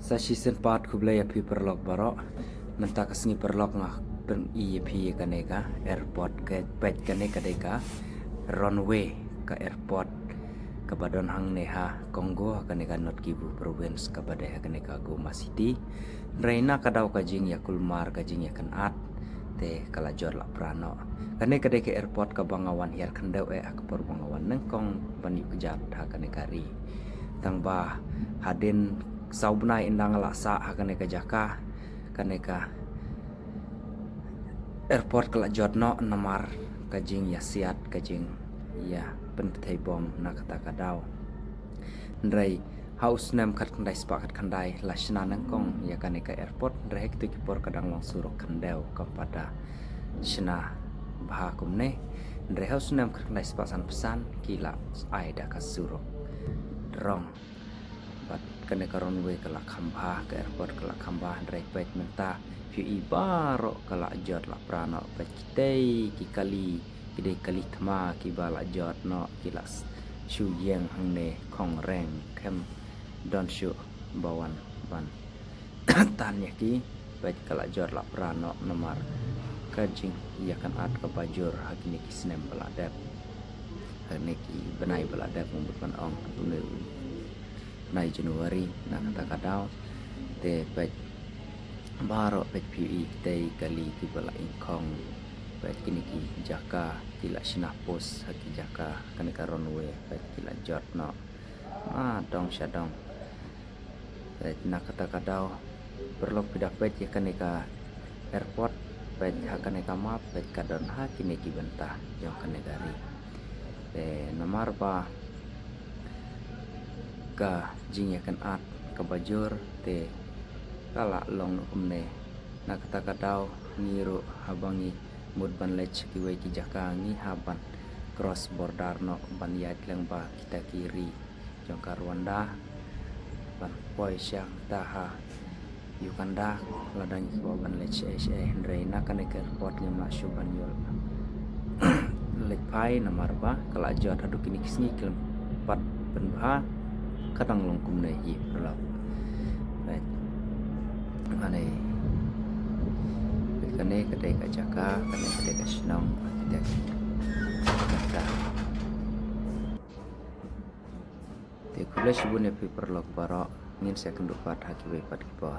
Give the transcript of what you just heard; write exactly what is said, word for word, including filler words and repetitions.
Sa shisien pat khublei ïa phi paralok baroh. Mynta ka sngi paralok nga pyni ïa phi ïa kane ka airport, ka peit kane ka dei ka runway ka airport kaba don hangne ha Kongo, ha kane ka Nord Kivu province kaba dei ha kane ka Goma city. Hynrei na ka daw ka jingïakulmar, ka jingïakynad te ka la jot la pra noh. Kane ka dei ka airport kaba nga wan hiar khyndew eh ha ka por ba nga wan nyngkong ban ïuh kjat ha kane ka ri. Tang ba hadien saw bnai ynda nga la sah ha kane ka jaka, kane ka airport ka la jot noh namar ka jingïasiat, ka jingïapynpynthiah bom na kata ka daw. Hynrei ha u snem khatkhyndai spah khatkhyndai la shna nyngkong ïa kane ka airport, hynrei ha kito ki por ka dang long surok khyndew, kam pat da shna bha kumne. Hynrei ha u snem khatkhyndai spah sanphew san ki la ai da ka surok rong. Bad kane ka runway ka la kham bha, ka airport ka la kham bha, hynrei peit mynta phi ïohi baroh ka la jot la pra noh, peit kitei ki kali, ki dei kali thma kiba la jot noh, ki la s-, shu ïeng hangne khong reng, khlem don shuh ba wan ban tan ïa ki. Peit ka la jot la pra noh namar ka jingïakynad kaba jur ha kine ki snem ba la dep, ha kine ki bnai ba la dep, ngan mut ban ong, une u bnai January na kata ka daw. Te peit baroh, peit phi ïohi kitei kali kiba la ïngkhong. Peit kine ki jaka ki la shna post ha ki jaka, kane ka runway peit ki la jot noh. Ah, dong sha dong. Peit na kata ka daw paralok, phi da peit ïa kane ka airport, peit ha kane ka map, peit ka don ha kine ki bynta jong kane ka ri. Te namar ba ka jingïakynad kaba jur te ka la long kumne. Na kata ka daw ngi ruh haba ngi mut ban leit sha kiwei ki jaka ngi hap ban cross border noh ban ïaid lyngba kita ki ri jong ka Rwanda ban poi sha kata ha Uganda, lada ngi kwah ban leit shaei shaei, hynrei na kane ka airport ngim lah shuh ban ïoh leit phai namar ba ka la jot haduh kine ki sngi khlem pat pynbha. Ka dang long kumne hi paralok. Peit. Kane. Peit kane ka dei ka jaka, kane ka dei ka shnong, kata. Te khublei shibun ïa phi paralok baroh, ngin sa ïakynduh pat ha kiwei pat ki por.